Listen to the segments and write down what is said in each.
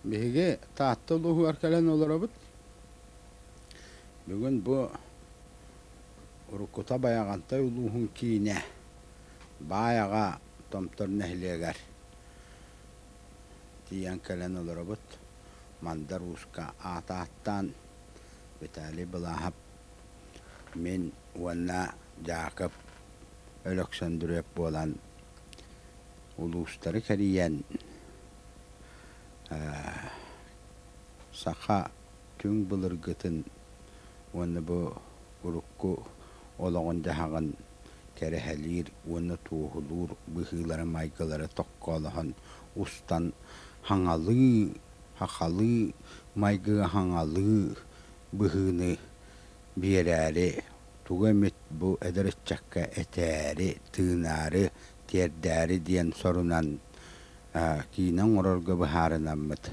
Биһиги Таатта улууһугар кэлэн олоробут. Бүгүн бу уруккута Байаҕантай улууһун киинэ Баайаҕа Томтор нэһилиэгэр тиийэн кэлэн олоробут. Мандар Ууска аат ааттаан Виталий Былааһап, мин уонна Дьаакып Өлөксөндүрүөп буолан улуустары кэрийэн саха түҥ былыргытын уонна бу урукку олоҕун-дьаһаҕын кэрэһэлиир уонна туоһулуур быһыылары-майгылары токкоолоһон устан хаҥалыы, хахалыы майгыга хаҥалыы быһыыны биэрээри, тугу эмит бу эдэр ыччакка этээри, тыынаары, тиэрдээри диэн сорунан киинэ оҥорорго быһаарынаммыт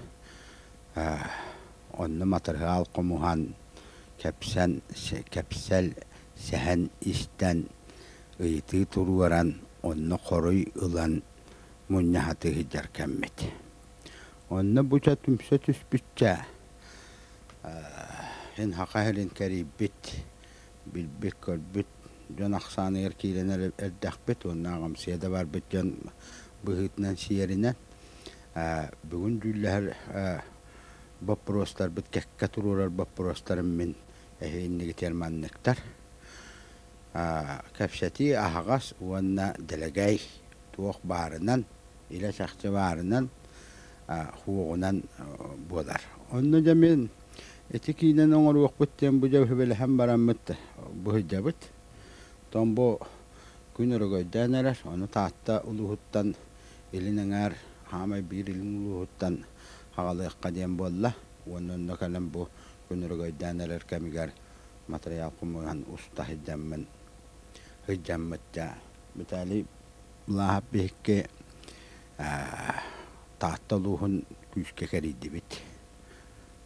онно матырыйаал хомуһан, кэпсэн, кэпсэл, сэһэн истэн, ыйытыы туруоран, онно хоруй ылан мунньа сатыы сылдьар кэммит. Онно бу чэ түмсэ түспүччэ ин саха сирин кэрийбит, билбит-көрбүт дьон ахсааныгар киирэн эрдэхпит уонна аҕамсыйа да барбыт дьон быһыытынан сиэринэн бүгүн дьүүллэһэр боппуруостарбыт кэккэ туруорар боппуруостарым мин эһииннигитигэр манныктар. Кэпсэтии аһаҕас уонна дэлэгэй туох баарынан, илэ-чахчы баарынан, хуоҕунан буолар. Онно дьэ мин ити киинэн оҥоруохпут диэн бу дьэ сүбэлэһэн бараммыт быһыйдабыт. Оттон бу күн өрөгөйдөөн эрэр, ону Таатта улууһуттан илин эҥээр хаамай биир илин улууһуттан хаҕалыахха диэн буолла. Уонна онно кэлэн бу күн өрөгөйдөөн эрэр кэмигэр матырыйаал хомуйан уста сылдьаммын сылдьаммыт дьэ Виталий Былааһап биһикки Таатта улууһун күүскэ кэрийдибит.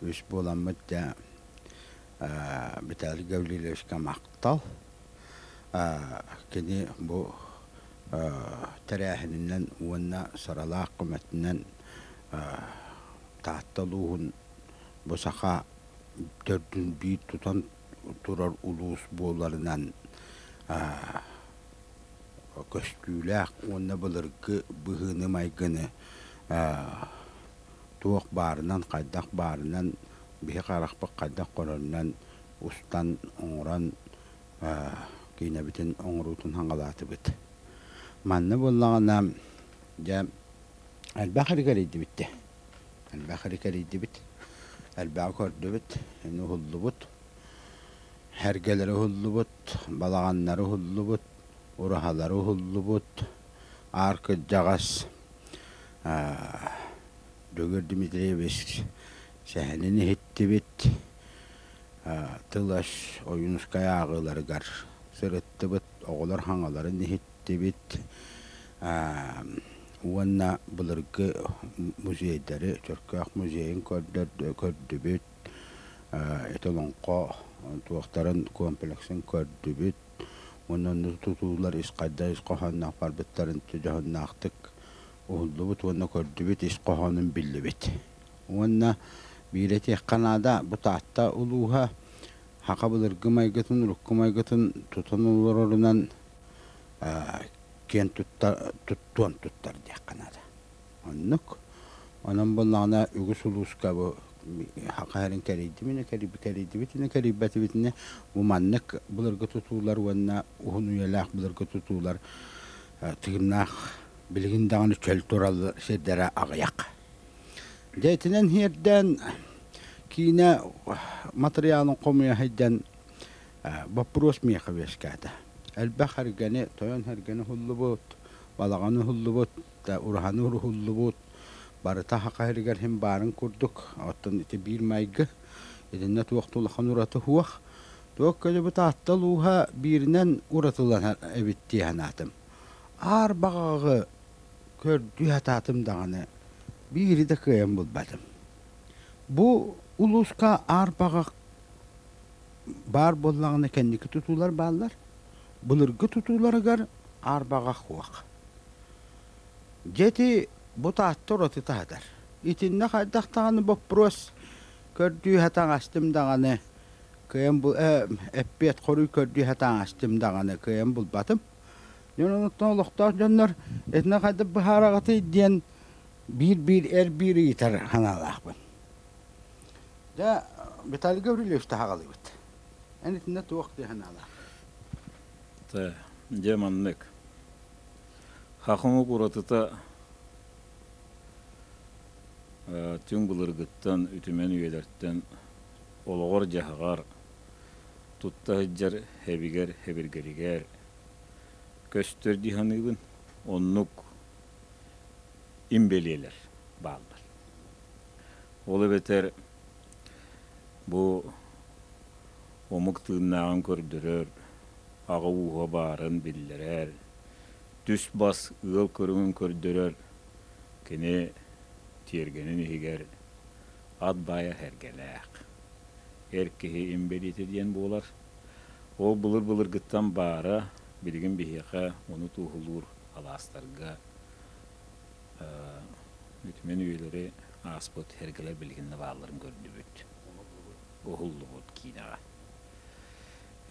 Үс буоламмыт дьэ Виталий Гаврильевичка махтал. Кини бу тэрээһининэн уонна сыралаах көмөтүнэн Таатта улууһун бу саха төрдүн биир тутан турар улуус буоларынан көстүүлээх уонна былыргы быһыыны-майгыны туох баарынан, хайдах баарынан, биһи харахпыт хайдах көрөрүнэн устан, оҥорон киинэбитин оҥоруутун хаҥалаатыбыт. Манна буоллаҕына, дьэ, элбэх эрэ кэрийдибит дии. Элбэх эрэ кэрийдибит, элбэҕи көрдүбүт, уһуллубут. Сэргэлэри уһуллубут, балаҕаннары уһуллубут, ураһалары уһуллубут, аар кырдьаҕас Дөгүр Дмитриевич сэһэнин иһиттибит, тыл-өс Ойуунускай ааҕыыларыгар сырыттыбыт, оҕолор хаҥаларын иһиттибит уонна былыргы музейдары, Чөркөөх музейын көрдүбүт, ити олоҥхо туохтарын комплексын көрдүбүт уонна онно тутуулар ис хайдах ис хоһоонноох барбыттарын дьоһуннаахтык уһуллубут уонна көрдүбүт, ис хоһоонун биллибит. Уонна биир этиэххэ наада, бу Таатта улууһа саха былыргы майгытын, урукку майгытын тутан олорорунан киэн туттуон туттар диэххэ наада. Оннук. Онон буоллаҕына үгүс улууска бу саха сирин кэрийдибитинэ, кэрийдибитинэ, кэрийбэтибитинэ бу маннык былыргы тутуулар уонна уһун үйэлээх былыргы тутуулар тыыннаах билигин даҕаны чөл турар сирдэрэ аҕыйах. Дьэ итинэн иһэрдээн киинэ матырыйаалын хомуйа сылдьан боппуруос миэхэ үөскээтэ. Элбэх эргэни, тойон эргэни уһуллубут, балаҕаны уһуллубут, ураһаны уруһуллубут, барыта саха сиригэр иһин баарын курдук, оттон ити биир майгы, итиннэ туох да улахан ураты суох. Туох көлөбүт Таатта улууһа бииринэн уратыланар эбит дии санаатым. Аар баҕаҕы көрдүү сатаатым даҕаны, биири да кыайан булбатым. Бу улууска аар баҕах баар буоллаҕына кэнники тутуулар бааллар. Былыргы тутууларыгар аар баҕах суох. Дьэ ити бу Таатта ураты таһытар. Итиннэ хайдах даҕаны боппуруос көрдүү сатаҥастым даҕаны кыайан бу эппиэт хоруй көрдүү сатаҥастым даҕаны кыайан булбатым. Дьон онуттан олохтоох дьоннор итиннэ хайдах быһаараҕытый диэн биир-биир эр-биир ыйытар санаалаахпын. Дьэ, Виталий Гаврильевич таһаҕалыыбыт. Эн итиннэ туох дии санаалаах? Дьэ маннык. Хахымык уратыта түҥ былыргыттан, үтүмэн үйэлэртэн олоҕор-дьаһаҕар тутта сылдьар хэбигэр, хэбиргэлигэр көстөр дии саныыбын. Оннук им бэлиэлэр бааллар. Ол эбэтэр бу омук тыыннааҕын көрдөрөр, аҕа ууһа баарын биллэрэр, түс-бас ыал көрүҥүн көрдөрөр кини тиэргэнин иһигэр ат баайа сэргэлээх. Эр киһи имбэлиитэ диэн буолар. Ол былыр-былыргыттан баара, билигин биһиэхэ ону туоһулуур алаастарга үтүмэн үйэлэри ааспыт сэргэлэр билигин да баалларын көрдүбүт. Уһуллубут киинэҕэ.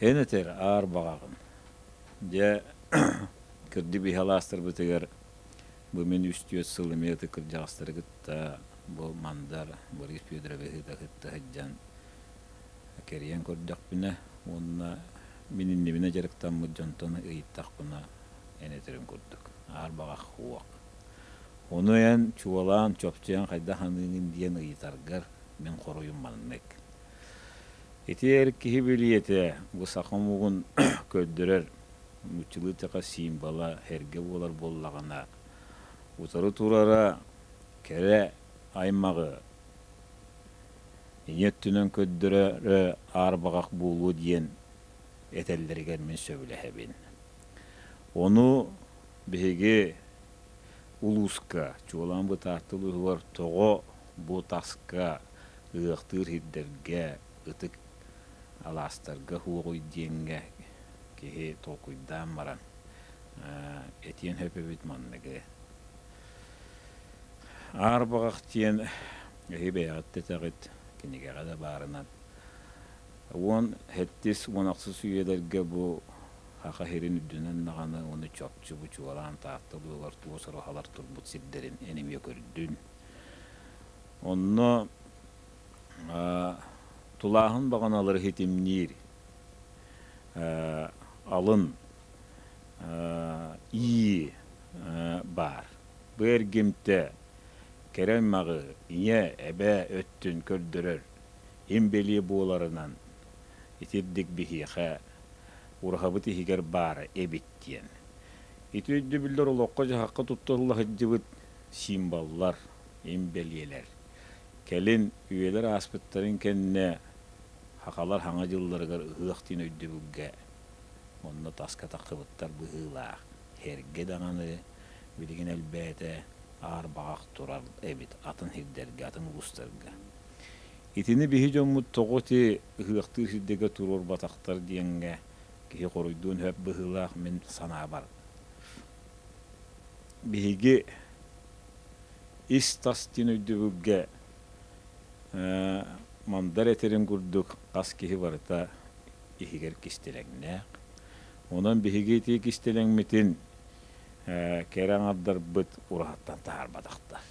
Эн этэр аар баҕаҕын. Дьэ, кырдьык биһи алаастарбытыгар бу мин үс-түөрт сыл эмиэ ытык кырдьаҕастары кытта бу Мандар Борис Федоровиһы да кытта сылдьан кэрийэн көрдөхпүнэ уонна мин иннибинэ дьарыктаммыт дьонтон ыйыттахпына эн этэрин курдук аар баҕах уох. Ону эн чуолаан чопчуйан хайдах аныыгын диэн ыйытаргар мин хоруйум маннык. Ити эр киһи билиэтэ бу саха омугун көрдөрөр нууччалыы тэхэ символа эргэ буолар буоллаҕына, утары турара кэрэ аймаҕы ийэ өттүнэн көрдөрөрө аар баҕах буолуо диэн этэллэригэр мин сөбүлэһэбин. Ону биһиги улууска, чуолаан бу Таатта улууһугар тоҕо бу таска ыһыахтыыр сирдэргэ, ытык алаастарга суоҕуй диэҥҥэ киһи толкуйдаан баран этиэн сөп эбит манныгы. Аар баҕах диэн эһи бэйэҕит да этэҕит, кинигэҕэ да баарынан. 17-ис, 16 үйэлэргэ бу Саха сирин үрдүнэн даҕаны уонна чопчу бу чуолаан Таатта улууһугар туос ураһалар турбут сирдэрин эн эмиэ көрдүн. Онно тулааһын баҕаналары ситимниир алын ии баар. Бу эргимтэ кэрэ аймаҕы ийэ, эбээ өттүн көрдөрөр им бэлиэ буоларынан итирдик биһиэхэ ураһабыт иһигэр баара эбит диэн. Ити өйдөбүллэр олоххо-дьаһахха туттулла сылдьыбыт символлар, им бэлиэлэр. Кэлин үйэлэр ааспыттарын кэннэ сахалар Саҥа дьылларыгар ыһыах диэн өйдөбүлгэ онно таска тахсыбыттар быһыылаах. Сэргэ даҕаны билигин элбээтэ, аар баҕах турар эбит атын сирдэргэ, атын улуустарга. Итини биһи дьоммут тоҕо ити ыһыахтыыр сирдэргэ туруорбатахтар диэҥҥэ киһи хоруйдуон сөп быһыылаах мин санаабар. Биһиги ис-тас диэн өйдөбүлгэ мандар этэрин курдук хас киһи барыта иһигэр кистэлэҥнээх. Онон биһиги ити кистэлэҥмитин кэрэ аҥардарбыт ураһаттан таһаарбатахтар.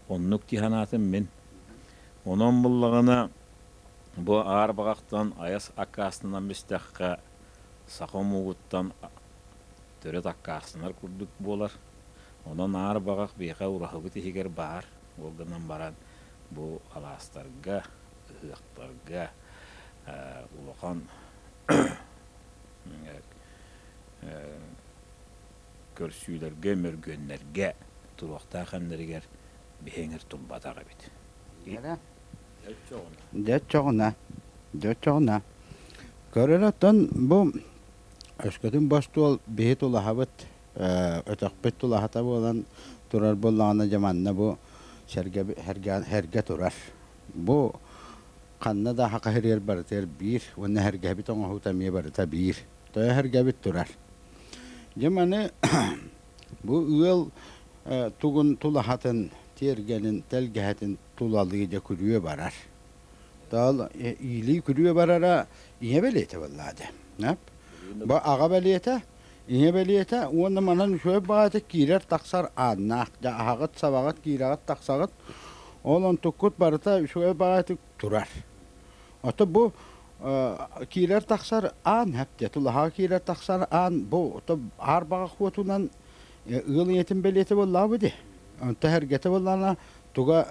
Оннук дии санаатым мин. Онон буллаҕына бу аар баҕахтан айас аккаастанан бистэххэ саха омугуттан төрүт аккаастанар курдук буолар. Онон аар баҕах биһиэхэ ураһабыт иһигэр баар. Ол гынан баран бу алаастарга, ыһыахтарга улахан көрсүүлэргэ, мөргүөннэргэ туруохтаах кэмнэригэр биһиэҥэр турбатах эбит. Дьэ оччоҕуна, дьэ оччоҕуна. Көрөр оттон бу өскөтүн бостуол биһи тулаһабыт, өтөхпүт тулаһата буолан турар буоллаҕына дьэ манна бу сэргэ, сэргэ турар. Бу ханна да саха сиригэр барытыгар биир уонна сэргэһэбит оҥоһуута эмиэ барыта биир. Тоҕо сэргэбит турар. Дьэ маны бу ыал тугун тулаһатын, тиэргэнин тэлгэһэтин тулалыы дьэ күрүө барар. Таал иилии күрүө барара ийэ бэлиэтэ буоллаа дьэ. Бу аҕа бэлиэтэ, ийэ бэлиэтэ уонна манан үчүгэй баҕайытык киирэр-тахсар ааннаах. Дьэ аһаҕыт, сабаҕыт, киирэҕит, тахсаҕыт. Ол онтуккут барыта үчүгэй баҕайытык турар. Ото бу киирэр-тахсар аан хэптэ тулаһаҕа киирэр-тахсар аан бу ото аар баҕах уотунан ыал ийэтин бэлиэтэ буоллаҕа дии. Онто эргэтэ буоллаҕына туга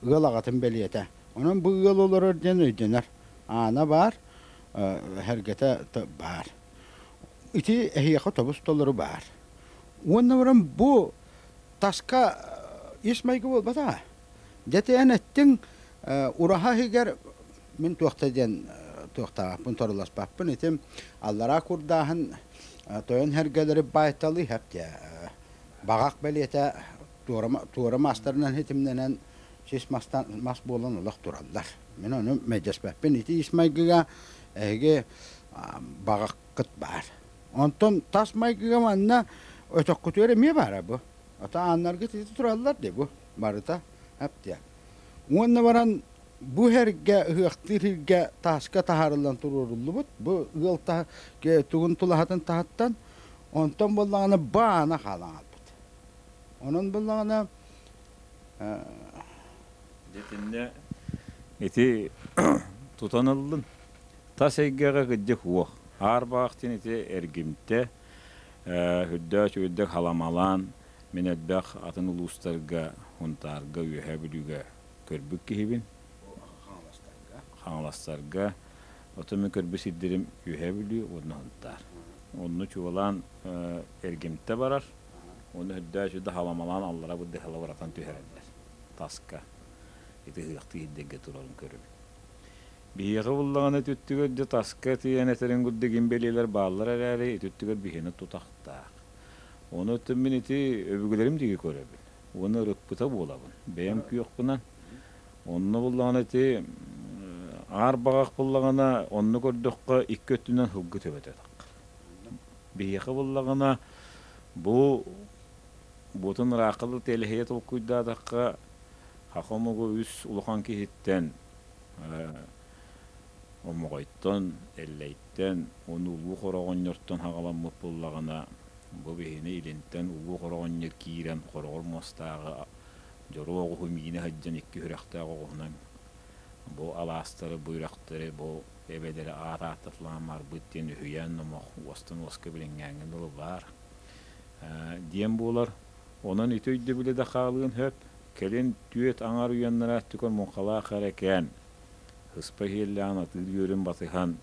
ыал аҕатын бэлиэтэ. Онон бу ыал олорор диэн өйдөнөр. Аана баар, эргэтэ баар. Ити эһиэхэ тобус толору баар. Уонна баран бу таска ис майгы буолбатаҕа. Дьэ эн эттиҥ ураһа иһигэр мин туохта диэн туохтаахпын торуласпаппын итим аллараа курдааһын тойон сэргэлэри баайталыы хэптиэ баҕах бэлиэтэ туора мастарынан ситимнэнэн сис мастан мас буолан олох тураллар. Мин ону мэдьэспэппин. Ити ис майгыга эһиги баҕаххыт баар. Онтон тас майгыга манна өтөххүтүгэр эмиэ баара бу. Ата ааннарга ити тураллар дии бу барыта эптиэ. Уонна баран бу эргэ ыһыахтыыр сиргэ тааска таһаарыллан туруоруллубут. Бу ыал тугун тулаһатын таһыттан онтон буоллаҕына баана хаалан хаалбыт. Онон буоллаҕына Дьэ ити тутан ыллым. Тас эйгэҕэ кырдьык уох. Аар баҕах диэн ити эргимтэ үрдээх үчүгэйдик халамалаан мин элбэх атын улуустарга Сунтаарга, Үөһээ Бүлүүгэ көрбүт киһибин. Хаҥаластарга. Оттон мин көрбүт сирдэрим Үөһээ Бүлүү уонна Сунтаар. Онно чуолаан эргимтэ барар. Ону үрдээх үчүгэйдик халамалаан аллара бырдыһала баратан түһэрэллэр. Таска. Ити ыһыахтыы сирдэргэ турарын көрөбүн. Биһиэхэ буллаҕына үтүттүгэр дьэ таска тиийэн этэрин курдук им бэлиэлэр бааллар эрээри үтүттүгэр биһиэнэ тутахтаах. Ону өттүн мин ити өбүгэлэрим диэки көрөбүн. Уонна ырыппыта буолабын. Бэйэм күөхпүнэн. Онно буллаҕына ити аар баҕах буллаҕына онно көрдөххө икки өттүнэн сылгы төбөтө таххар. Биһиэхэ буллаҕына бу буотун ыраахха да тэлэһийэ толкуйдаатахха саха омугу үс улахан киһиттэн Омоҕойтон, Эллэйтэн уонна Улуу Хороҕонньортон саҕаламмыт буоллаҕына, бу биһини илинтэн Улуу Хороҕонньор киирэн хороҕор муостааҕы дьоруо оҕуһу миинэ сылдьан икки сүрэхтээх оҕуһунан бу алаастары, бу үрэхтэри, бу эбэлэри аат ааттатылаан барбыт диэн үһүйээн номох уостан уоска билиҥҥээҥҥэ дылы баар диэн буолар. Онон ити өйдөбүлэ да хаалыан сөп. Кэлин түөрт аҥар уйаннара өттүгэр муҥхалаах эрэкээн, сыспа иһиэллээҕин атыыр үөрүн батыһан,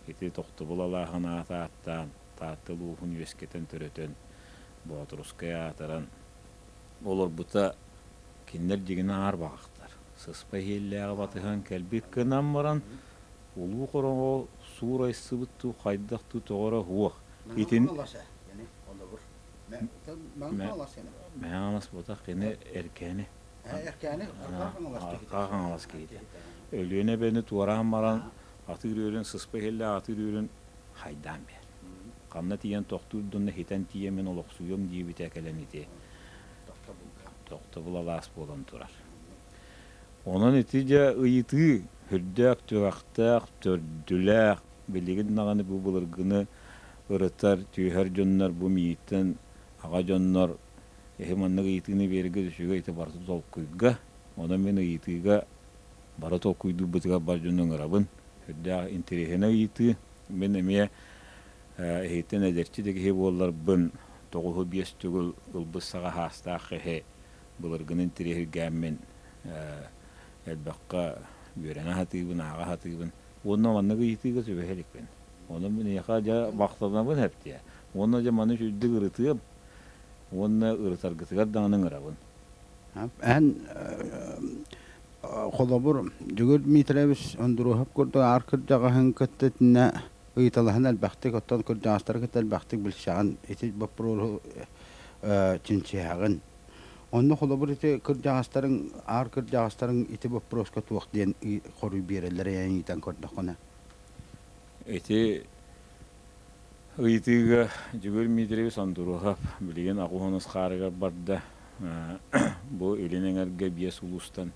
ити тохтобул алааһын аат ааттаан, Таатта улууһун үөскэтэн төрөтөн, Боотурускай аатыран олорбута кинилэр дьиҥинэн аар баҕахтар. Сыспа иһиэллээҕи батыһан кэлбит гынан баран, Улуу Хороҕо суурайсыбыт дуу, хайдах дуу тоҕо эрэ суох. Итин Мэҥэ Хаҥалас буотах кини Эркээни. Эркээни Арҕаа Хаҥалас киһитэ. Арҕаа Хаҥалас киһитэ. Өлүөнэ эбэни туораан баран атыыр үөрүн сыспа иһиллээх атыыр үөрүн хайдаан биэр. Ханна тиийэн тохтуур донно хитэн тиийэн мин олохсуйуом диэбитэ кэлэн ити тохтобул алаас буолан турар. Онон ити дьэ ыйытыы үрдээх түгэхтээх, төрдүлээх, билигин даҕаны бу былыргыны ырытар, түөһэр дьоннор бу миигиттэн аҕа дьоннор эһи маннык ыйытыыны биэрэргэ үчүгэй ити барыта толкуйга. Онон мин ыйытыыга бары толкуйдуурбутугар бар дьону ыҥырабын. Үрдээх интэриэһинэй ыйытыы. Мин эмиэ эһиттэн эдэрчи да киһи буолларбын тоҕуһу биэс төгүл ылбыт саҕа саастаах киһи былыргыны интэриэһиргээммин элбэххэ үөрэнэ сатыыбын, ааҕа сатыыбын. Уонна маннык ыйытыыга түбэһэ иликпин. Ону миэхэ дьэ махтанабын эптиэ. Уонна дьэ маны үчүгдүк ырытыам. Уонна ырытаргытыгар даҕаны ыҥырабын. Эн холобур Дьөгүр Дмитриевич Ондуруоһап курдук аар кырдьаҕаһын кытта итиннэ ыйыталаһан элбэхтик, оттон кырдьаҕастары кытта элбэхтик билсэҕин, ити боппуруоһу чинчийэҕин. Онно холобур ити кырдьаҕастарыҥ, аар кырдьаҕастарыҥ ити боппуруоска туох диэн хоруй биэрэллэрэ эн ыйытан көрдөххүнэ? Ити ыйытыыга Дьөгүөр Дмитриевич Ондуруоһап билигин аҕыс хаарыгар барда. Бу илин эҥэргэ биэс улуустан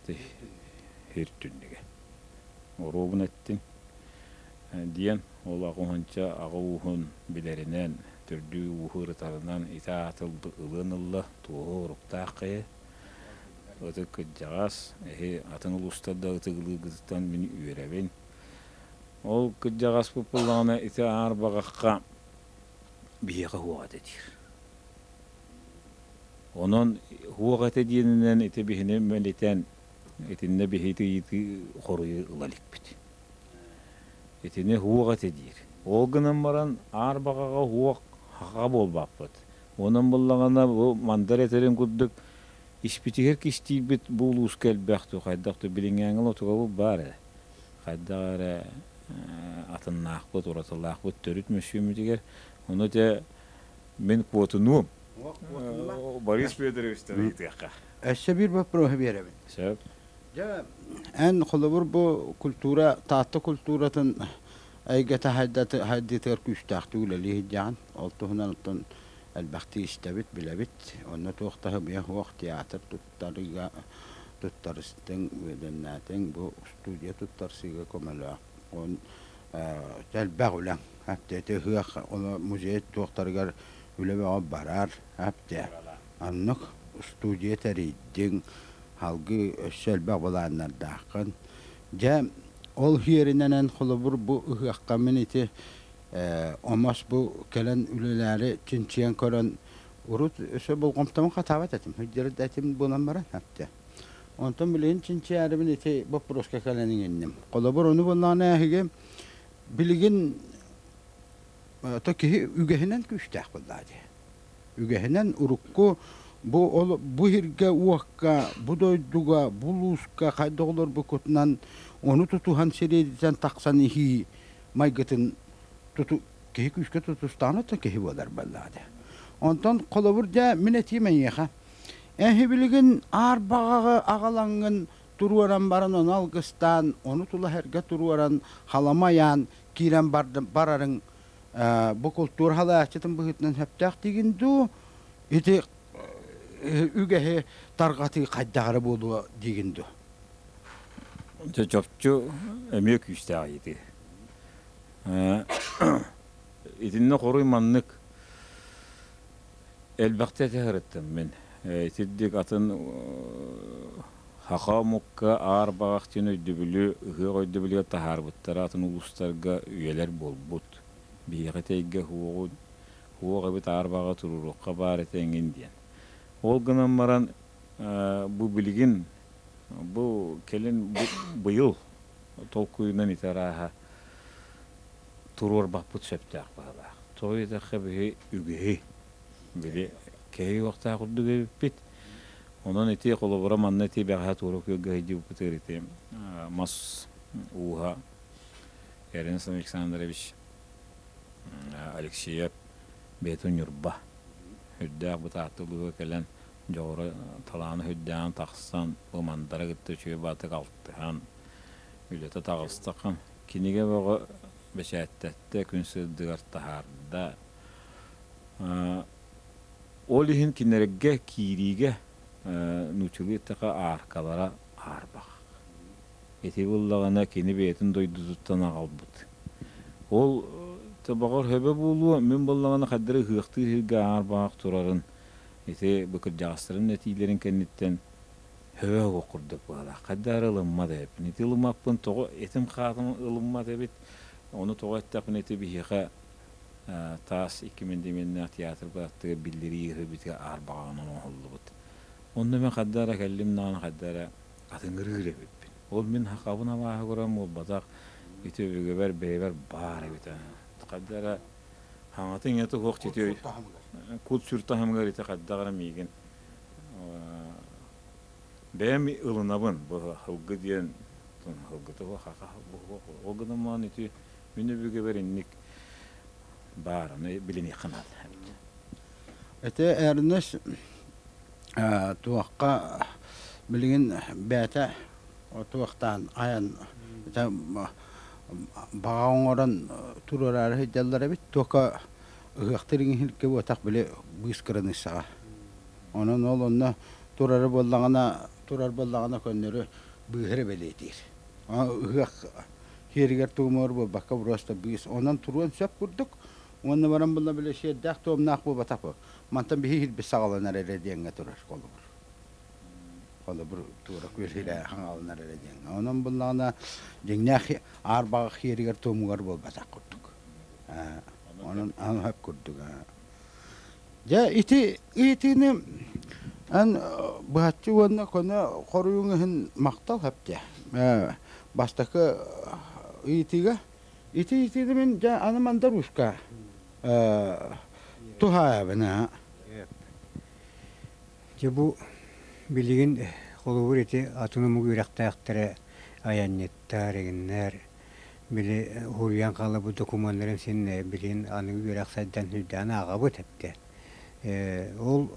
сир түннүгэ. Оруобун эттиҥ диэн ол аҕа аҕа ууһун билэринэн, төрдүү ууһу ырытарынан ити ааты ылыан ылла, туоһу уруктаах хайа. Ытык кырдьаҕас, эһи атын улуустар да ытыгылыыргытыттан мин үөрэбин. Ол кырдьаҕаспыт буоллаҕына ити аар баҕахха биһиэхэ уох этэ диир. Онон уох этэ диэнинэн ити биһини мэлитэн итиннэ биһи ыйытыы хоруйу ыла иликпит. Итини уох этэ диир. Ол гынан баран аар баҕаҕа уох хаха буолбаппыт. Онон буллаҕына бу мандар этэрин курдук испитигэр кистиирбит бу улууска элбэх дуу хайдах дуу билиҥҥээҥҥи лотугабыт баар ээ. Хайдах эрэ атыннаахпыт, уратылаахпыт төрүт мөссүөммүтүгэр. Ону дьэ мин куотунуум. Борис Федоровичтан ыйытыахха. Өссө биир боппуруоһу биэрэбин. Сөп. Дьэ, эн холобур бу культура, Таатта культуратын эйгэтэ хайдыытыгар күүстээхтик үлэлии сылдьаҕын. Ол туһунан оттон элбэхтик истэбит, билэбит. Онно туох да сымыйа суох театр туттарыыга туттарыстыҥ, үөдэннээтиҥ. Бу студия туттарсыыга көмөлөөх. Он элбэх үлэҥ. Ити ыһыах музей туохтарыгар үлэ бөҕө барар. Оннук студия тэрийдиҥ, салгыы өссө элбэх былааннардааххын. Дьэ, ол иһиэринэн холобур бу ыһыахха мин ити омос бу кэлэн үлэлээри чинчийэн көрөн урут өссө болҕомтобун хатаабат этим. Сылдьар да этим буолан баран апте. Онтон билигин чинчийээрибин ити боппуруоска кэлэн иҥинним. Холобур, ону буоллаҕына эһиги билигин то киһи үгэһинэн күүстээх буоллаа дии. Үгэһинэн урукку бу ол бу сиргэ-уокка, бу дойдуга, бу улууска хайдах олорбуккутунан ону тутуһан сириэдитэн тахсан иһии майгытын туту киһи күүскэ тутустаҕына то киһи буолар буоллаҕа дии. Онтон холобур дьэ мин этиим эйиэхэ эһи билигин аар баҕаҕы аҕалаҥҥын туруоран баран ону алгыстаан, ону тула сэргэ туруоран халама айаан киирэн барарыҥ бу култуура салайааччытын быһыытынан сөптөөх диигин дуу, ити үгэһи тарҕатыы хайдах эрэ буолуо диигин дуу? Дьэ чопчу эмиэ күүстээх ыйытыы. Итиннэ хоруй маннык элбэхтэ этэ сырыттым мин. Итирдик атын Саха омукка аар баҕах диэн өйдөбүлү ыһыах өйдөбүлүгэр таһаарбыттара атын улуустарга үйэлэр буолбут. Биһиэхэ тэйгэ уоҕу уох эбит аар баҕаҕы туруоруохха баар этэ эҥин диэн. Ол гынан баран бу билигин бу кэлин быйыл толкуйунан ити арааһа туруорбаппыт сөптөөх быһыылаах. Тоҕо диэтэххэ биһи үгэһи били кэһии уохтаах курдук эбиппит. Онон ити холобура манна ити бэҕэһээ туора күөлгэ сылдьыбыппытыгар ити мас ууһа Эрнст Александрович Алексеев бэйэтин Ньурба үрдээх бытаатты улууһугар кэлэн дьоҕура талаана үрдээн тахсан бу мандара кытта үчүгэй баатык алтыһан үлэтэ таҕыстахан кинигэ бөҕө бэчээттэттэ күн сырдыгар таһаарда Ол иһин кинилэргэ киириигэ нууччалыы эттэххэ ааркалара аарбах. Ити буоллаҕына кини бэйэтин дойдутуттан аҕалбыт. Ол баҕар сөбө буолуо, мин буоллаҕына хайдах эрэ ыһыахтыыр сиргэ аар-баҕах турарын ити бу кырдьаҕастарын этиилэрин кэнниттэн сөбө суох курдук быһыылаах. Хайдах эрэ ылыммат эбиппин. Ити ылыммаппын тоҕо этим-хаатым ылыммат эбит. Ону тоҕо эттэхпинэ ити биһиэхэ таас икки мэндиэмэннээх театр быраттыгар биллэрии ыһыы аарбаҕаҕынан оҥоһуллубут. Онно мин хайда эрэ кэллим даҕаны хайда эрэ атыҥырыыр эбиппин. Ол мин хахабын абааһы көрөн буолбатах, ити өбүгэбэр бэйэбэр баар эбит. Хайда эрэ хаҥатын иҥэтэ суох тити кут-сүр таһымыгар ити хайдах эрэ миигин бэйэм ылынабын бу һылгы диэн һылгыта хаха ол гынан ити Мин өбүгэбэр инник баар, аны билиниэххэ наада эбит. Ити Эрнест туохха билигин бэйэтэ туохтаан айан баҕа оҥорон туруораары сылдьаллар эбит. Туохха ыһыахтыыр иҥиһиргэ буотах били быыс кыраныыссаҕа. Онон ол онно турары буоллаҕына, турар буоллаҕына көннөрү быыһы эрэ бэлиэтиир. Ыһыах сиэригэр туомугар буолбакка просто быыс. Онон туруон сөп курдук. Уонна баран булла бile сиэрдээх туомнаах буолбатах бу. Мантан биһи иһирбит саҕаланар эрэ диэҥҥэ турар холобур. Холобур туора күөл иһирэ хаҥаланар эрэ диэҥҥэ. Онон буллаҕына дьиҥнээх аар баҕах сиэригэр туомугар буолбатах курдук. Онон сөп курдук. Дьэ ити ыйытыыны эн быһаччы уонна көнө хоруйуҥ иһин махтал хэптэ. Бастакы ыйытыыга ити ыйытыыны мин дьэ аны мандарушка туһаайабын аа. Дьэ бу билигин холобур ити атын омук үөрэхтээхтэрэ айанньыттар, игиннэр били уһуйаан хаалларбыт докумуоннарын син билигин аныгы үөрэх сайдан сүрдээн ааҕабыт эбитэ. Ол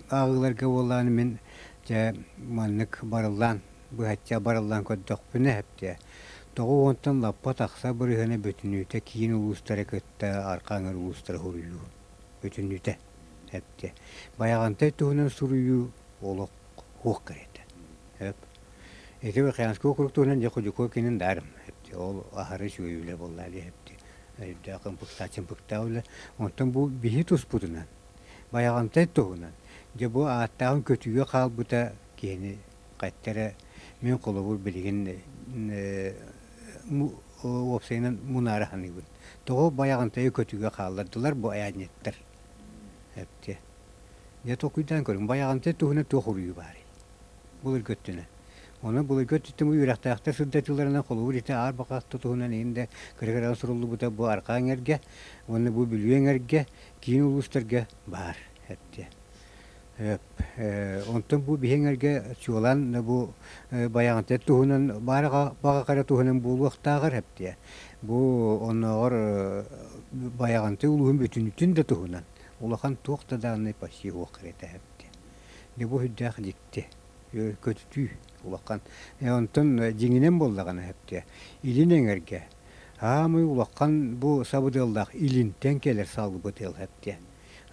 ааҕыыларга буоллаҕына мин дьэ маннык барыллаан быһачча барыллаан көрдөхпүнэ эбитэ. Тоҕо уонтан лаппа тахса бырыһыана бүтүннүүтэ киин улуустары кытта арҕаа эҥэр улуустары суруйуу бүтүннүүтэ эбитэ. Байаҕантай туһунан суруйуу олох суох кэриэтэ. Ити Верхоянскай округ туһунан дьэ Худяков кинин даарым. Ол аһары үчүгэй үлэ буолла диэбитти. Өйдөөх ымпыктаах чымпыктаах үлэ. Онтон бу биһи туспутунан, Байаҕантай туһунан, дьэ бу ааттааҕын көтүүгэ хаалбыта киһини хайта эрэ мин холобур билигин уопсайынан мунаара саныыбын. Тоҕо Байаҕантайы көтүүгэ хааллардылар бу айаанньыттар? Эптиэ. Дьэ толкуйдаан көрүҥ, Байаҕантай туһунан туох уруйуу баарый? Былыргы өттүнэн. Онон былыргы өттүттэн бу үөрэхтээхтэр сырдатыыларынан холобур ити аар баҕа туһунан иһин да кыра-кыраҕа суруллубута бу арҕаа эҥэргэ уонна бу Бүлүү эҥэргэ киин улуустарга баар эттэ. Онтон бу биһи эҥэргэ чуолаан бу Байаҕантай туһунан баар баҕа хара туһунан буолуохтааҕар эптиэ. Бу оннооҕор Байаҕантай улууһун бүтүнүтүн да туһунан улахан туох да даҕаны почти суох кэриэтэ эптиэ. Дьэ бу сүрдээх дьикти, көтүтүү улахан. Онтон дьиҥинэн буоллаҕына эптиэ, илин эҥэргэ аамай улахан бу сабыдыаллаах илинтэн кэлэр сабыдыал эптиэ.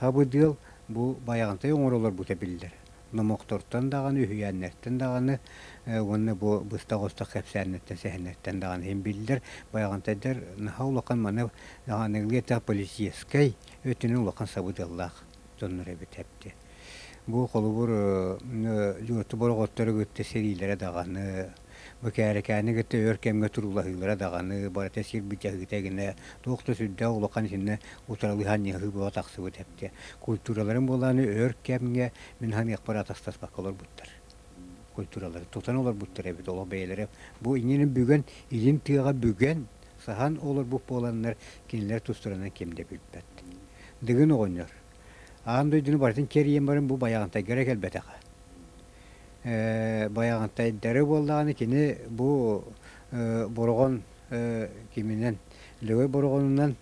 Сабыдыал бу Байаҕантай оҥоролорбута биллэр. Номохтортон даҕаны, үһүйээннэртэн даҕаны уонна бу быстах-остох кэпсээннэртэн, сэһэннэртэн даҕаны иһин биллэр. Байаҕантайдар наһаа улахан маны аныгылыы этэх полицейскай өттүнэн улахан сабыдыаллаах дьоннор эбит эптиэ. Бу холобур дьуоту бороҕоттору кытта сэриилэрэ даҕаны, бу Кээрэкээни кытта өр кэмҥэ туруулаһыылара даҕаны барыта сир быдьаһыыта гинэ туох да сүрдээх улахан итиннэ утарылыһан ньыһыы буола тахсыбыт эптиэ. Культураларын буолааны өр кэмҥэ мин саныахпар атастаспакка олорбуттар. Культуралары тутан олорбуттар эбит олох бэйэлэрэ. Бу иннинэ бүгэн илин тыаҕа бүгэн саһан олорбут буоланнар кинилэр тустарынан ким да билбэт. Дыгын оҕонньор Аан дойдуну барытын кэрийэн баран бу Байаҕантайга эрэ кэлбэтэҕэ. Байаҕантайдары буоллаҕына кини бу Бороҕон киминэн Лөгөй Бороҕонунан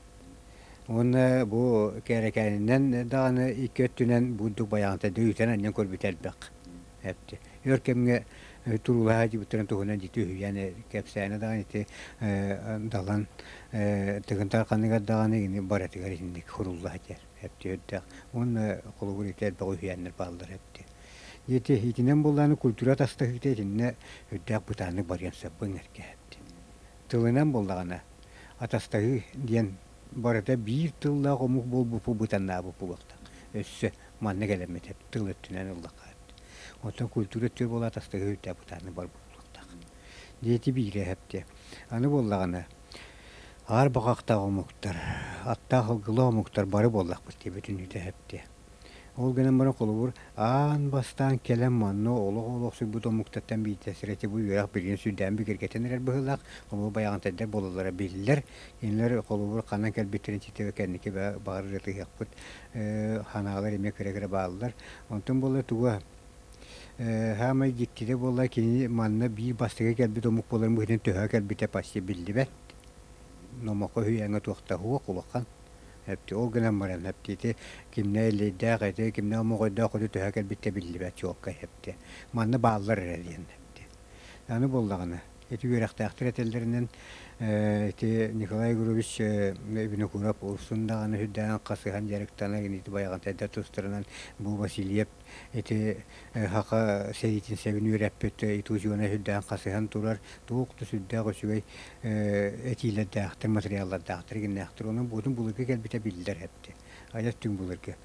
уонна бу Кээрэкээнинэн даҕаны икки өттүнэн бурдук Байаҕантайды үтэн-анньан көрбүтэ элбэх. Эпти. Өр кэмҥэ туруулаһа сылдьыбыттарын туһунан ити үһүйээн кэпсээнэ даҕаны ити Далан Тыгын Тарханыгар даҕаны барытыгар итинник сурулла сылдьар. Эптиэрдээх уонна холобур ити элбэх үһүйээннэр бааллар эбит. Ити итинэн буоллаҕына культура атастаһыыта итиннэ үрдээх бытааннык барыан сөп бу эҥэргэ эбит. Тылынан буоллаҕына атастаһыы диэн барыта биир тыллаах омук буолбуппут бытаннаабыт буолуохтаах. Өссө манна кэлэммит эбит тыл өттүнэн ыллахха эбит. Оттон культура өттүгэр буолла атастаһыы үрдээх бытааннык барбыт буолуохтаах. Диэти биирэ эһэптиэ. Аны буоллаҕына Аар баҕахтаах омуктар, аттаах ылгылаах омуктар бары буоллахпыт дии бүтүннүүтэ эһэптиэ. Ол гынан баран холобур, аан бастаан кэлэн манна олох олохсуйбут омуктартан биирдэстэрэ ити бу үөрэх билигин сүрдээн бигэргэтэн эрэр быһыылаах, холобур байаҕантайдар буолаллара биллэр. Кинилэр холобур ханан кэлбиттэрин ситэ кэнники баҕар ырытыһыахпыт санаалар эмиэ кыра-кыра бааллар. Онтон буолла туга Саамай дьиктитэ буолла кини манна биир бастакы кэлбит омук буоларын быһыытынан төһө кэлбитэ почти биллибэт. Номоххо үһүйээҥҥэ туох да суох улахан. Эпти ол гынан баран эптити кимнэ эллэйдээх эти, кимнэ омоҕойдоох хоту төһө кэлбитэ биллибэт чуолкай эпти. Манна бааллар эрэ диэн эпти. Аны буоллаҕына, Ити үөрэхтээхтэр этэллэринэн ити Николай Егорович Винокуров урсун даҕаны сүрдээҕин хасыһан дьарыктанар ити байаҕантайдар тустарынан бу Васильев ити саха сэриитин сэбин үөрэппит итузиона сүрдээҕин хасыһан турар туох да сүрдээх үчүгэй этиилэрдээхтэр, материаллардаахтар, игиннээхтэр. Онон буотун былыргы кэлбитэ биллэр эбит. Айар түҥ былыргы.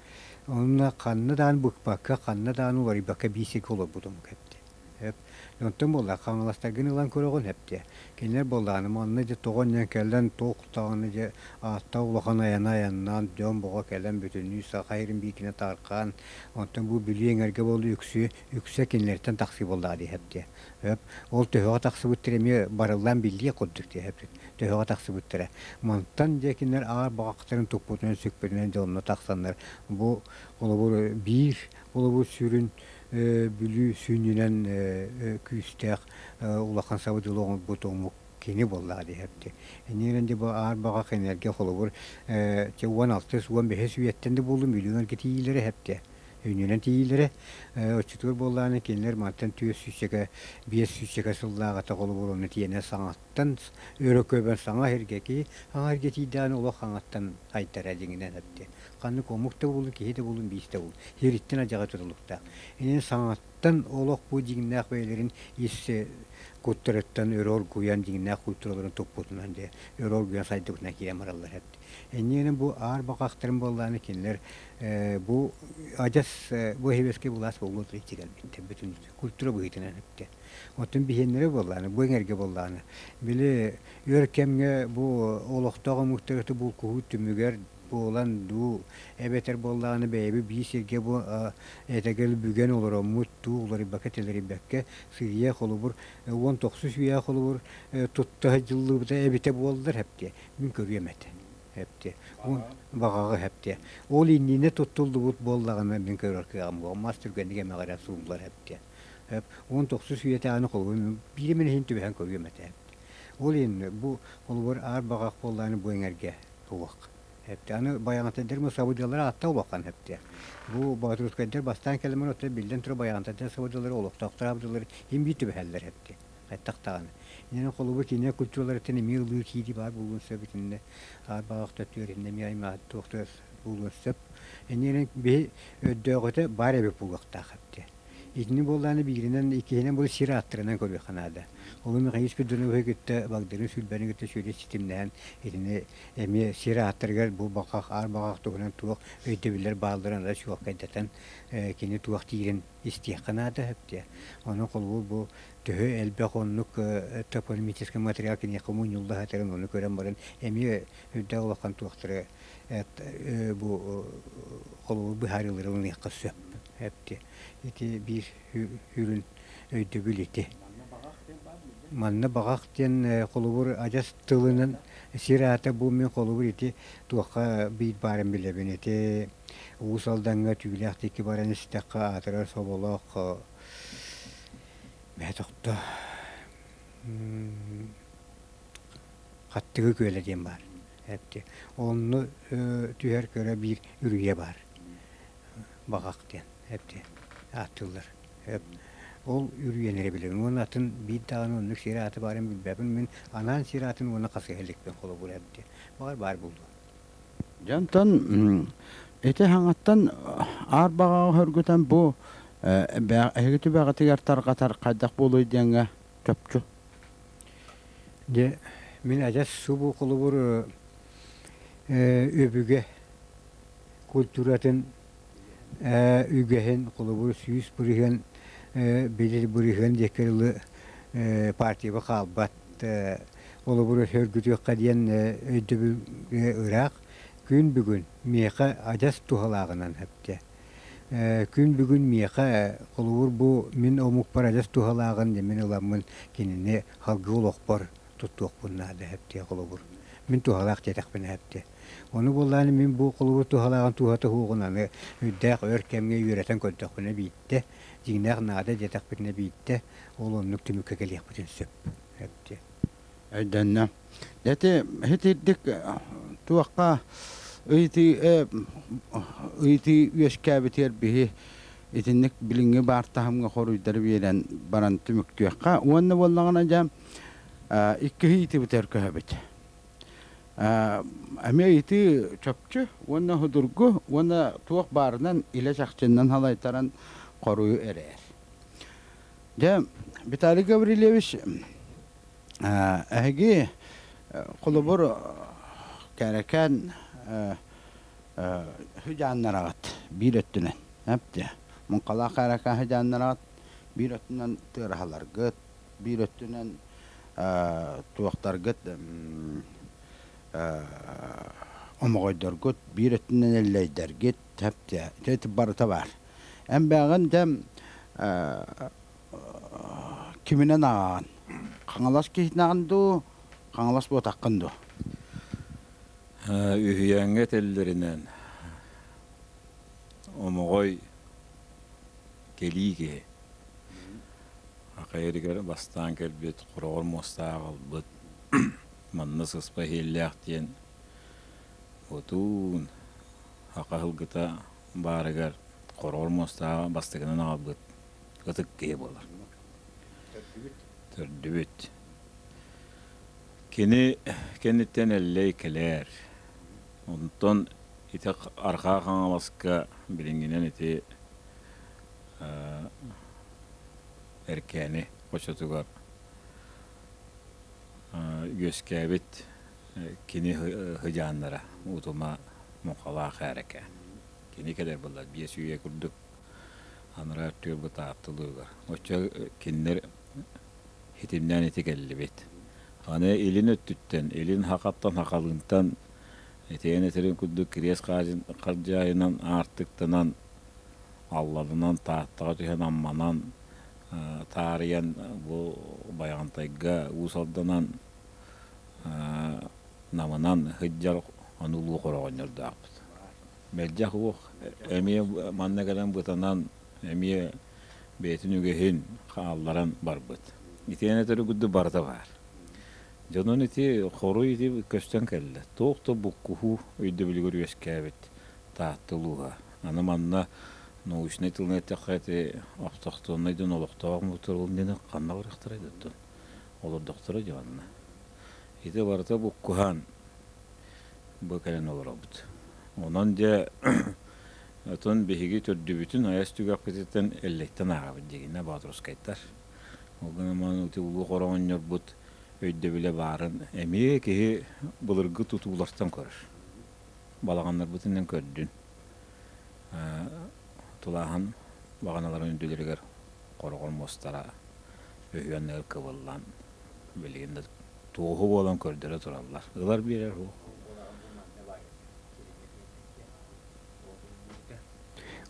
Онно ханна даҕаны быкпакка, ханна даҕаны уларыйбакка биир сиргэ олорбут омук эбит. Эп. Онтон буолла хаҥаластаргын ылан көрөҕүн эп диэ. Кинилэр буоллаҕына манна дьэ тоҕо анньан кэлэн туох даҕаны дьэ ааттаах улахан айана айаннаан дьон боҕо кэлэн бүтүннүү саха сирин биитинэ таархаан онтон бу Бүлүү эҥэргэ буолла үксү үксэ кинилэртэн тахсыы буоллаҕа дии эп диэ. Эп. Ол төһөҕө тахсыбыттара эмиэ барыллаан биллиэх курдук дии эп. Төһөҕө тахсыбыттара. Мантан дьэ кинилэр аар баҕахтарын туппутунан сүкпүтүнэн дьэ онно тахсаннар бу холобур биир холобур сүрүн Бүлүү сүнньүнэн күүстээх улахан сабыдыалы оҥорбут омук кини буоллаҕа диэһэпти. Иннинэн дьэ бу аар баҕа кинилэргэ холобур чэ 16 15 үйэттэн да буоллун Бүлүү эргэ тиийиилэрэ эһэпти. Үнньүнэн тиийиилэрэ оччотугар буоллаҕына кинилэр мантан түөрт сүүсчэкэ биэс сүүсчэкэ сыллааҕыта холобур онно тиэнэ саҥаттан өрө көбөн саҥа сиргэ киһи саҥа сиргэ тиийдэҕинэ олох хаҥаттан айтара дьиҥинэн эпти. Ханнык омук да буоллун, киһи да буоллун, биис да буоллун. Сириттэн адьаҕа тутулуктаах. Инин саҥаттан олох бу дьиҥнээх бэйэлэрин ис куттарыттан өрө оргуйан дьиҥнээх культураларын туппутунан дьэ өрө оргуйан сайдыбытынан киирэн бараллар эбит. Иннинэн бу аар баҕахтарын буоллаҕына кинилэр бу адьас бу сэбиэскэй былаас буолуо иччи кэлбиттэр бүтүн культура быһыытынан эттэ. Оттон биһиэннэрэ буоллаҕына бу эҥэргэ буоллаҕына били өр кэмҥэ бу олохтоох омуктары булкуһуу түмүгэр буолан дуу, эбэтэр буоллаҕына бэйэбит биир сиргэ бу этэгэл бүгэн олороммут дуу, уларыйбакка-тэлэрийбэккэ сыыйа холобур 19 үйэ холобур тутта сылдьыллыбыта эбитэ буоллар эптиэ мин көрүөм этэ эптиэ баҕаҕы эптиэ ол иннинэ туттуллубут буоллаҕына мин көрөр кыаҕым буолуо мас түргэнник эмэҕирэн сууллар эптиэ 19 үйэтээҕини холобур биир эмэ иһин түбэһэн көрүөм этэ ол иһин бу холобур аар баҕах буоллаҕына бу эҥэргэ Туох. Эптэ. Аны байаҕантайдар сабыдыаллара аатта улахан эптэ. Бу боотурускайдар бастаан кэлэммэр оттон биллэн турар байаҕантайдар сабыдыаллара олохтоохтор абдыллар иһин биир түбэһэллэр эптэ. Хайтах даҕаны. Иннинэ холобур кинилэр культураларыттан эмиэ ылыы киирии баар буолуон сөп итиннэ аар баҕах төттүгэр иннэ эмиэ аймаҕа туохтугар буолуон сөп. Иннинэ биһи өйдөөҕүтэ баар эбит буолуохтаах эптэ. Итини буоллаҕына бииринэн, иккиһинэн бу сир ааттарынан көрүөххэ наада. Ол Михаил Спиридоновиһы кытта Багдырын Сүлбэни кытта сүрүн ситимнээн итини эмиэ сир ааттарыгар бу баҕах, аар баҕах туһунан туох өйдөбүллэр баалларын ара чуолкайдатан кини туох диирин истиэххэ наада сөп Ону холобур бу төһө элбэх оннук топонимическай материал киниэхэ мунньулла сытарын ону көрөн баран эмиэ үрдээх улахан туохтары бу холобур быһаарыылары ылыныахха сөп. Эпти. Ити биир сүрүн өйдөбүл ити. Манна баҕах диэн холобур адьас тылынан сир аата бу мин холобур ити туохха биир баарын билэбин ити Уус Алдаҥҥа Түүлээх диэки баран истэххэ аатырар соболоох бэһэ тохто Хаттыгы күөлэ диэн баар. Эпти. Онно түһэр көрө биир үрүйэ баар. Баҕах диэн эпти ааттыыллар. Ол үрүйэлэри билэбин уонна атын биир даҕаны оннук сир аата баарын билбэппин. Мин анаан сир аатын уонна хасыһа иликпин холобур эбити. Баҕар баар буолуо. Дьонтон ити хаҥаттан аар баҕаҕа хөргүтэн бу эһиги түбэҕитигэр тарҕатар хайдах буолуой диэҥҥэ чопчу. Дьэ, мин адьас субу холобур өбүгэ культуратын үгэһин холобур 100% билир бырыһыан диэки дылы партияба хаалбат холобур сөргүтүөххэ диэн өйдөбүл ыраах күн бүгүн миэхэ адьас туһалааҕынан эптэ күн бүгүн миэхэ холобур бу мин омукпар адьас туһалааҕын мин ыламмын кинини салгыы олохпор туттуохпун наада эптиэ холобур мин туһалаах диэтэхпинэ эптиэ Ону буоллаҕына мин бу холобур туһалааҕын туһата суоҕун аны үрдээх өр кэмҥэ үөрэтэн көрдөхпүнэ биирдэ, дьиҥнээх наада диэтэхпитинэ биирдэ, ол оннук түмүккэ кэлиэхпитин сөп эбит. Өйдөннө. Ити итирдик туохха ыйытыы ыйытыы үөскээбитигэр биһи итинник билиҥҥи баар таһымҥа хоруйдары биэрэн баран түмүктүөххэ уонна буоллаҕына дьэ. Иккиһи итибитэр көһөбүт. Эмиэ ити чопчу уонна судургу уонна туох баарынан илэ чахчыннан халайтаран хоруйу эрээр. Дьэ, Виталий Гаврильевич, эһиги холобур кэрэкээн хыдьааннараҕыт биир өттүнэн эптэ муҥхалаах кэрэкээн хыдьааннараҕыт биир өттүнэн тыараһаларгыт биир өттүнэн туохтаргыт омоҕойдоргут биир өттүнэн эллэйдэргит эптэ ити барыта баар эн бэҕин дьэ киминэн ааҕаҕын Хаҥалас киһитинэҕин дуу Хаҥалас буотаххын дуу Үһүйээҥҥэ этэллэринэн, Омоҕой кэлии киһи. Хайырыгар бастаан кэлбит, хороҕор муостаах аҕалбыт, манна сыспа иһиллээх диэн отуун саха сылгыта баарыгар хороҕор муостааҕы бастакынан аҕалбыт ытык киһи буолар. Төрдүбүт. Кини кэнниттэн Эллэй кэлээр. Онтон ити Арҕаа Хаҥаласка билиҥҥинэн ити Эркээни хочотугар үөскээбит кини сыдьааннара Утума Муҥхалаах Ээрэкэ. Кини кэлэр буолла 5 үйэ курдук анараа өттүгэр бытааттылыылар. Оччо кинилэр Итиннээн ити кэллибит. Аны илин өттүттэн, илин хахаттан хахалыынтан итиэн этэрин курдук кириэс хардьаайынан аартыктанан, Алланынан Тааттаҕа түһэн Амманан таарыйан бу Байаҕантайга Уус Алданан Намынан сылдьар аны улуу хороҕонньордоохпут. Мэлдьэх уох эмиэ манна кэлэн бытанан эмиэ бэйэтин үгэһин хаалларан барбыт. Итиэнэ төрүгүдү барыта баар. Дьонун ити хоруй ити көстөн кэллэ. Туох да буккуһуу өйдөбүлүгэр үөскээбит Таатта улууһа. Аны манна научнай тылынан эттэххэ ити автохтоннай дьон олохтоох омуктар диэн ханна барыахтарай да олордохторо дьэ манна. Ити барыта буккуһан бу кэлэн олоробут. Онон дьэ отон биһиги төрдүбүтүн айас түгэхпититтэн Эллэйтэн ааҕабыт дигинэ Боотурускайтар. Ол гынан ити улуу хороҕонньорбут өйдөбүлэ баарын эмиэ киһи былыргы тутуулартан көрөр. Балаҕаннарбытынан көрдүн. Тулааһын баҕаналарын үрдүлэригэр хороҕор муостара өһүөннэр кыбыллан билигин да туоһу буолан көрдөрө тураллар. Ылар биэрэр уһу.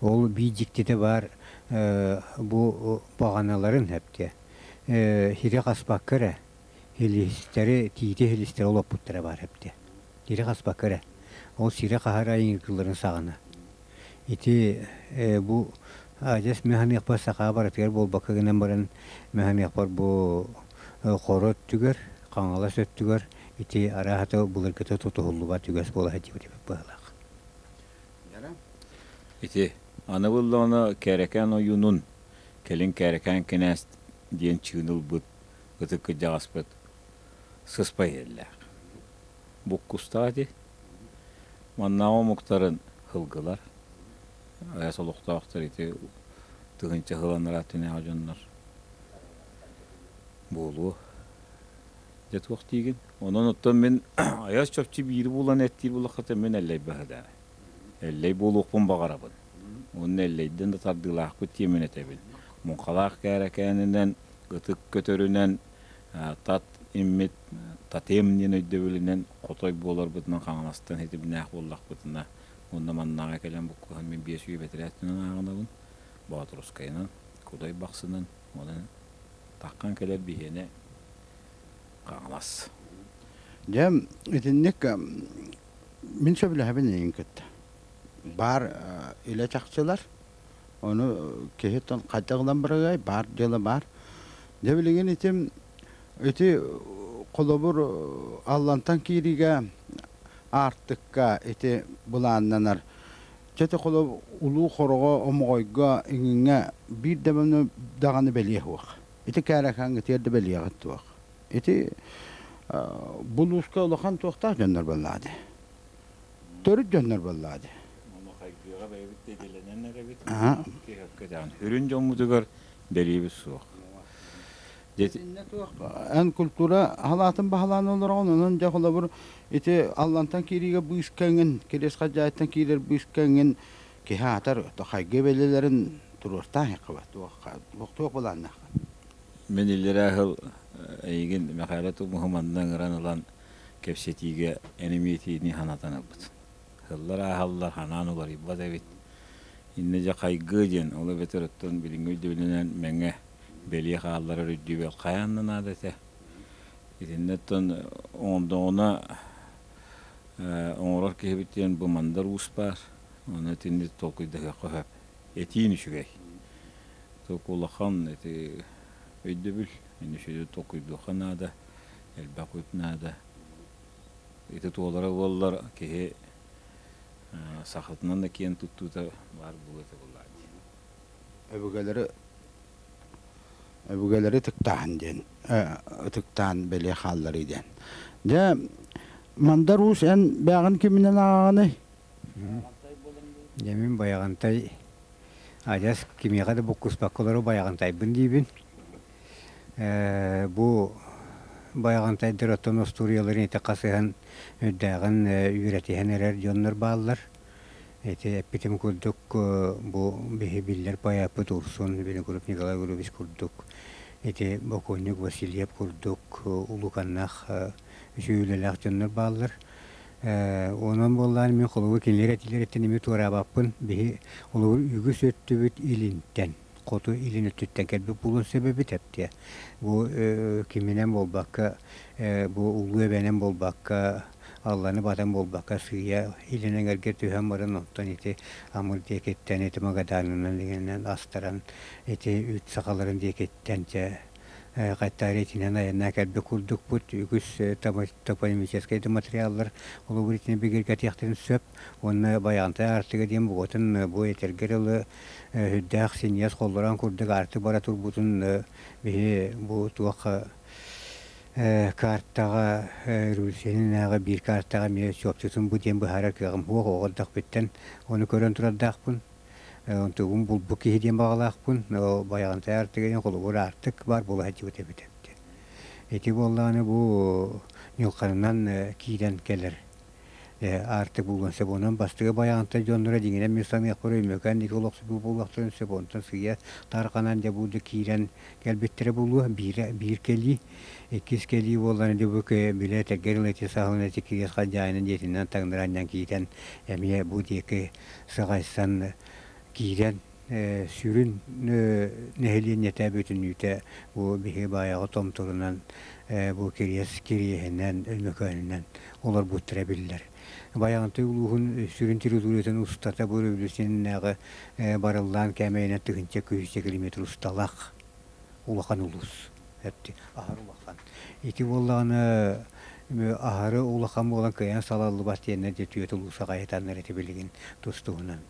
Ол биир дьиктитэ баар бу баҕаналарын эптэ сири хаспакка эрэ хилистэри тиити хилистэри олоппуттара баар эптэ сири хаспакка эрэ ол сири хаһар айыҥыргыларын саҕана ити бу адьас механиахпар сахаа барытыгар буолбакка гынан баран механиахпар бу хоро өттүгэр Хаҥалас өттүгэр ити арааһата былыргыта тутуһуллубат үгэс буола сылдьыбыт эбит быһыылаах. Ити аны буллаҕына Кэрэкээн ойуунун, кэлин Кэрэкээн кинээс диэн чыын ылбыт ытык кырдьаҕаспыт сыспай иһэллээх. Буккустаах ити. Маннааҕы омуктарын һылгылар, айас олохтоохтор ити тыһыынча сыл анараа өттүнээҕи дьоннор буолуо. Дьэ туох диигин? Онон оттон мин айас чопчу биири булан эттиир буоллахха мин Эллэй баһыда. Эллэй буолуохпун баҕарабын. Уонна Эллэйдэн да тардыылаахпыт диэмин этэбин. Муҥхалаах кээрэкээнинэн, ытык көтөрүнэн, тат иммит татем диэн өйдөбүлүнэн хотой буоларбытынан Хаҥаластан ситимнээх буоллахпытына уонна маннааҕы кэлэн буккуһан мин 5 үйэ бэтэрээтинэн ааҕынабын Боотурускайынан, Кудай Бахсынан онон таххан кэлэр биһиэнэ Хаҥалас. Дьэ, итинник мин сөбүлэһэбин эйигин кытта. Баар илэ чахчылар, ону киһи хайдах ылан барыай, баар дьыала баар. Дьэ, билигин итим ити холобур Аллантан киириигэ Аартыкка ити былааннанар. Чэ, ити холобур Улуу Хороҕо, Омоҕойго, иҥиҥҥэ биир да даҕаны бэлиэ суох. Ити кээрэхээҥҥитигэр да бэлиэҕит туох. Ити булууска улахан туохтаах дьоннор буоллаҕа Төрүт дьоннор буоллаҕа дии. Ону хайгыаҕа бэйэбит да идэлэнэн эрэбит. Киһи Сүрүн дьоммутугар бэлиэбит суох. Итиннэ туох эн культура халаатын баһылаан олороҕун, онон дьэ холобур ити Аллантан киириигэ быыска эҥин, Кириэс Хадьаайыттан киирэр быыска эҥин киһи аатар хайгыы бэлиэлэрин туруортаан иһэххэ туох туох былааннааххын? Мин иллэрээ сыл эйигин Мэхээлэ Тумуһу манна ыҥыран ылан кэпсэтиигэ эн эмиэ санатан ылбыт. Сыллар ааһаллар, ханаан уларыйбат эбит. Иннэ дьэ хайгыы диэн, ол эбэтэр оттон билиҥҥи өйдөбүлүнэн мэҥэ бэлиэ хаалларар өйдөбүл хайаан да наада этэ. Итиннэ оттон оҥордоҕуна оҥорор киһибит диэн бу Мандар Уус баар. Ону итинник толкуйдаһыахха сөп. Этиин үчүгэй. Туох улахан ити өйдөбүл. Үчүгэй толкуйдуохха наада, элбэх үп наада. Ити туолара буоллар киһи сахатынан да киэн туттуута баар буолуо этэ буоллаҕа дии. Өбүгэлэри өбүгэлэри ытыктааһын диэн ытыктаан бэлиэ хаалларыы диэн. Дьэ, Мандар Уус эн бэйэҕин киминэн ааҕаҕыный? Дьэ мин Байаҕантай адьас кимиэхэ да буккуспакка олору Байаҕантайбын диибин. Бу Байаҕантайдар оттон остуоруйаларын ити хасыһан үрдээҕин үөрэтиһэн эрэр дьоннор бааллар. Ити эппитим курдук бу биһи биллэр поэппыт Урсун Винокуров Николай Гурьевич курдук ити бокуонньук Васильев курдук улууканнаах үчүгэй үлэлээх дьоннор бааллар. Онон буоллаан мин холобур кинилэр этилэриттэн эмиэ туораабаппын. Биһи холобур үгүс өттүбүт илинтэн, хоту илин өттүттэн кэлбит буолуон сөп эбит эптиэ. Бу киминэн буолбакка, бу улуу эбэнэн буолбакка, алланы батан буолбакка сыыйа илин эҥэргэ түһэн баран онтон ити Амыр диэкиттэн ити Магаданынан иҥэнэн астаран ити үт сахаларын диэкиттэн чэ хаттаары итинэн айаннаан кэлбит курдукпут үгүс топонимическай да материаллар холобур итини бигэргэтиэхтэрин сөп уонна Байаҕантай аартыга диэн бугатын бу этэргэ дылы сүрдээх синньигэс холлороон курдук аартык бара турбутун биһи бу туох картаҕа революциянааҕы биир картаҕа эмиэ чуопчутун бу диэн быһаарар кыаҕым суох оҕо эрдэхпиттэн ону көрөн турардаахпын онтугун булбут киһи диэн баҕалаахпын Байаҕантай аартыга диэн холобур аартык баар буола сылдьыбыт эбит ити буоллаҕына бу ньылханынан киирэн кэлэр аартык буолуон сөп. Онон бастакы Байаҕантай дьонноро дьиҥинэн мин саныахпар Өймөкөөн диэки олохсуйбут буолуохтарын сөп. Онтон сыыйа тарҕанан дьэ бу киирэн кэлбиттэрэ буолуо. Биирэ биир кэлии. Иккис кэлии буоллар дьэ бу били этэргэ дылы ити саҕалана ити Кириэс Халдьаайынан дьиэтинэн таҥнары анньан киирэн эмиэ бу диэки сыҕайсан киирэн сүрүн нэһилиэнньэтэ бүтүннүүтэ бу биһиги Баайаҕа Томторунан бу Кириэс Кириэһинэн Өймөкөөнүнэн олорбуттара биллэр. Байаҕантай улууһун сүрүн территориятын устата бу революцияннааҕы барыллаан кээмэйинэн тыһыынча күүсчэ километр усталаах улахан улуус. Аһары улахан. Ити буоллаҕына аһары улахан буолан кыайан салаллыбат диэннэр дьэ түөрт улууса хайытаннар ити билигин тус-туһунан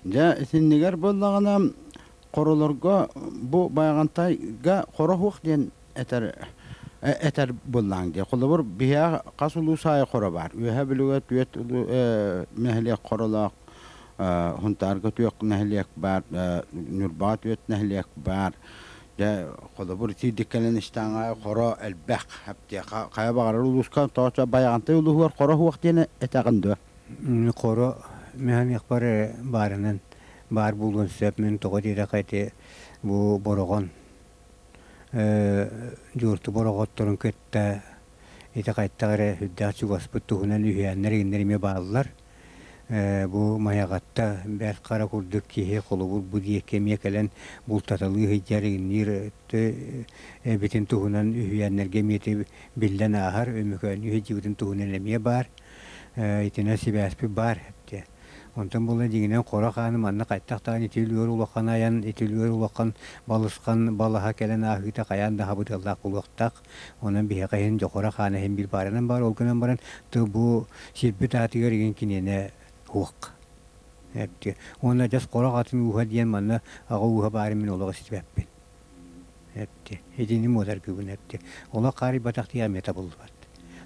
Дьэ, итиннигэр буоллаҕына, хоролорго бу Байаҕантайга хоро суох диэн этэр этэр буоллаҕыҥ дии. Холобур, биһиэхэ хас улуус аайы хоро баар. Үөһээ Бүлүүгэ түөрт нэһилиэк хоролоох, Сунтаарга түөрт нэһилиэк баар, Ньурбаҕа түөрт нэһилиэк баар. Дьэ, холобур, итиирдик кэлэн истэҕиҥ аайы хоро элбэх. Хайа баҕарар улууска, тоҕо Байаҕантай улууһугар хоро суох диэн этэҕин дуо? Хоро механикпар баарынан баар буолуон сөп. Мин тоҕо диэтэххэ ити бу Бороҕон дьуорту бороҕотторун кытта ити хайтах эрэ сүрдээх чугаспыт туһунан үһүйээннэр игиннэр эмиэ бааллар. Бу Майаҕатта Бэрт Хара курдук киһи холобур бу диэки эмиэ кэлэн бултаталыы сылдьар игинниир эбитин туһунан үһүйээннэргэ эмиэ биллэн ааһар, Өймөкөөннүү сылдьыбытын туһунан эмиэ баар. Итинэн сибээспит баар эбит. Онтон буолла дьиҥинэн хоро хааны манна хайтах даҕаны ити үлүгэр улахан айан, ити үлүгэр улахан балысхан балаһа кэлэн ааһыыта хайаан да хабыдыаллаах буолуохтаах. Онон биһиэхэ иһин дьохоро хаана иһин биир баарынан баар, ол гынан баран тыл бу сирбит аатыгар игин киниэнэ суох. Эбит. Уонна дьас хоро атын ууһа диэн манна аҕа ууһа баарын мин олох истибэппин. Эпти. Итини муодаргыбын эпти. Олох хаарыйбатах диэн эмиэ табыллыбат.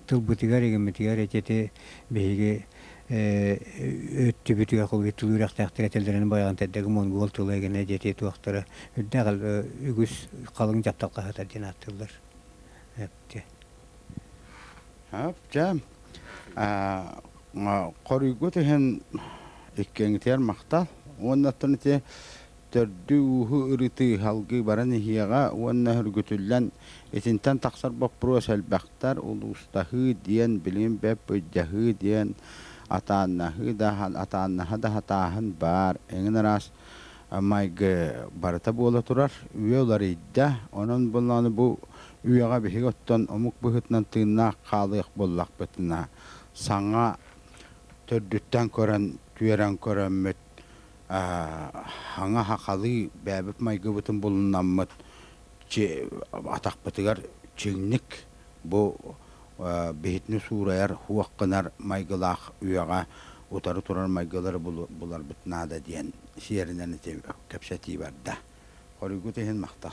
Тылбытыгар, игиммитигэр эти биһиги өттүбүтүгэр холбуу тыл үөрэхтээхтэр этэллэрин байаҕан тэрдэги монгол тыла эгинэ диэти туохтара үрдээх үгүс халыҥ дьаптал хаһытар диэн ааттыыллар. Эпти. Чэ, хоруйгут иһин иккиэҥитигэр махтал. Уонна оттон ити төрдү-ууһу ырытыы салгыы баран иһиэҕэ уонна өргүтүллэн итинтэн тахсар боппуруос элбэхтэр улуустаһыы диэн билигин бэп былдьаһыы диэн атааннаһыы да атааннаһа да сатааһын баар эҥин араас майгы барыта буола турар үйэ уларыйда онон буоллаҕына бу үйэҕэ биһиги оттон омук быһыытынан тыыннаах хаалыах буоллахпытына саҥа төрдүттэн көрөн түөрэн көрөммүт хаҥа хахалыы бэйэбит майгыбытын булунаммыт атахпытыгар чиҥник бу биһитини суурайар хуох гынар майгылаах үйэҕэ утары турар майгылары буларбыт наада диэн сиэринэн ити кэпсэтии барда. Хоруйгут иһин махтал.